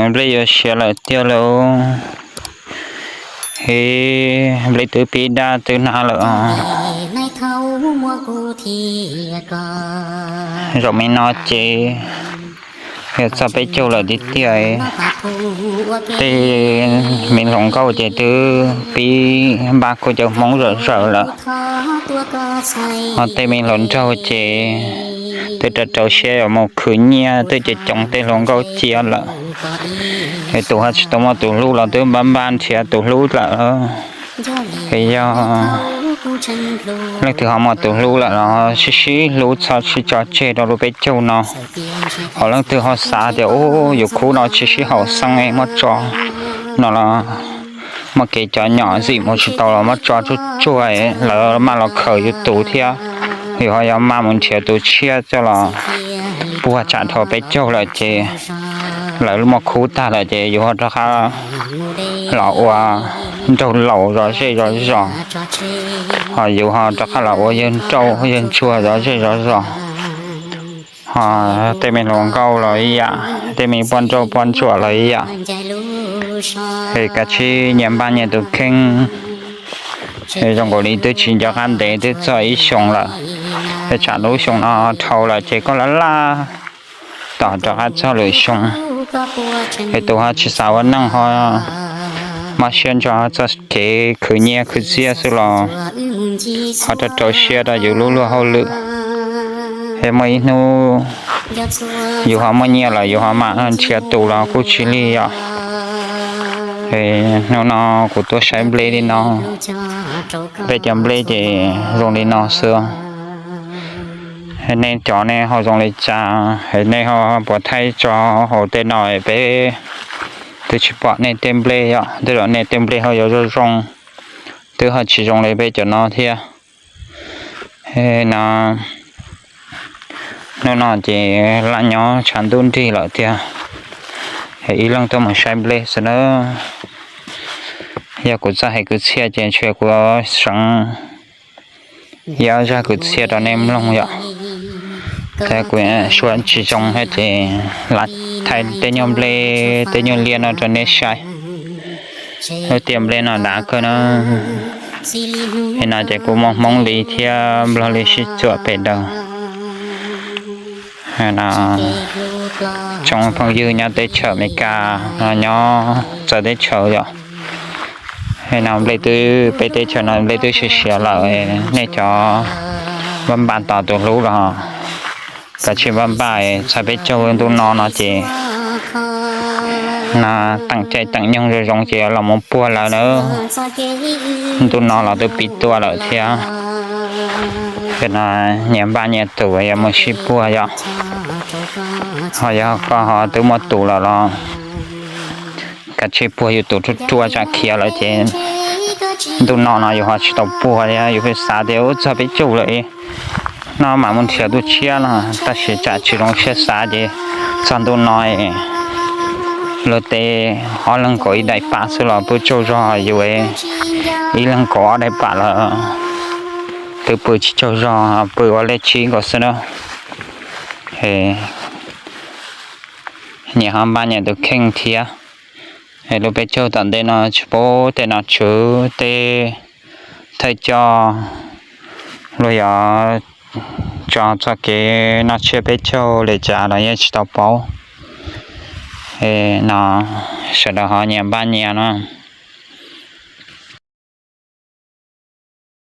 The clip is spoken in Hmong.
Nplej yuav siav lawm tiag lauj. He, nplej twb pib dab twb nag lawm os. Zaum me no ces yog txog peb caug lawm tiag tiag. Tej me hluas nkauj ces twb pib npaj kua cawv Hmoob zawm zawm lawm. Ho tej me hluas nraug ces twb rau rau siab yuav mus khwv nyiaj, twb coob coob tej hluas nkauj cia lawm. Es tus ho tsis tau muaj tus hlub los twb npaj npaj nrhiav tus hlub lawm. Es yog leej twg ho muaj tus hlub lawm los sib sib hlub, txhob sib tso tseg rau lub peb caug no. Ho leej twg ho xav tias ub, yus khub no tsis sib haum xeeb, muab tso no los muaj kev cov nyom ntxim mus tsis tau los muab tso tsuag tsuag, lawv maj los khaws yus tus thiab. Yus ho yuav maj mus nrhiav tus tshiab coj los puag tsam dhau peb caug lawm ces lawv muaj khub tag lawm ces yus ho rov qab los ua nraug laus zov zej zov zos, ho yus ho rov qab los ua yawg nrauj yawg ntsuag zov zej zov zos. Ho tej me hluas nkauj los ib yam, tej me poj nrauj poj ntsuam los ib yam. Es kav tsij nyias npaj nyias tus kheej. Es zoo nkaus li twb tsis nco qab ntev twb txog ib xyoos lawm. Es tsam lub xyoo no dhau lawm ces koj laj laj tos rov qab txog lwm xyoo. Es tus ho tsis xav ua neej ho mob siab ntso txoj kev khwv nyiaj khwv txiaj xwb los ho rau rau siab rau yus lub luag hauj lwm. Es muaj ib hnub yus ho muaj nyiaj lawm yus ho mam nrhiav tus los kuj tsis lig yom. Es hnub no kuv tuaj saib nplej li no, peb cov nplej ces zoo li no xwb. Nej cov nej ho zoo li cas, nej ho puas thaij tso hauv tej no, peb twb tsis pom nej tej nplej yom, tej zaum nej tej nplej ho yuav zoo zoo, twb ho tsis zoo li peb cov no thiab. No, hnub no ces laj nyob tshav ntuj nrig lawm tiag, ib leeg tuaj mus saib nplej xwb na. Yog kuv txoj hais kwv txhiaj ces ntshe kuv seev ib ob zaj kwv txhiaj rau nej mloog yom. Thiab kuv suab tsis zoo thiab ces lam thaij tej nyuag nplej tej nyuag liaj no rau nej saib. Lub tiaj nplej no dav kawg na. Li no ces kuj muaj Hmoob li thiab Nplog li sib txuam pem daws. Tsoom phooj ywg nyob teb chaws Amelikas los nyob txawv teb chaws yom. No nplej twb, peb teb chaws no nplej twb siav siav lawm, nej cov npaj npaj tos tus hlub los kav tsij npaj npaj, txog peb caug ntuj no no ces teem caij teem nyoog zoo zoo ces los mus puag lawm na. Ntuj no los twb pib tuaj lawm thiab. Nyias npaj nyias tus yuav mus sib puag yom. Ho yog koj ho twb muaj tus lawm los kav tsij puag yus tus ruaj ruaj tsam khiav lawm ces ntuj no no yus ho tsis tau puag thiab, yus pheej xav tias ub txog peb caug lawm no mam mus nrhiav tus tshiab no, tab sis tsam tsis zoo siab xav ces txog ntuj no luag tej ob leeg kaus ib daim pam xwb los pw tsaug zog, yus ib leeg kaus ob daim pam los twb pw tsis tsaug zog, pw ua lej tsib nkaus xwb na. Nyias ho npaj nyias tus kheej thiab. Lub peb caug tom ntej no tsis paub tej nom tswv tej thawj coj luag yuav tso txoj kev noj tsiab peb caug li cas los yeej tsis tau paub. No sawv daws ho nyias npaj nyias no.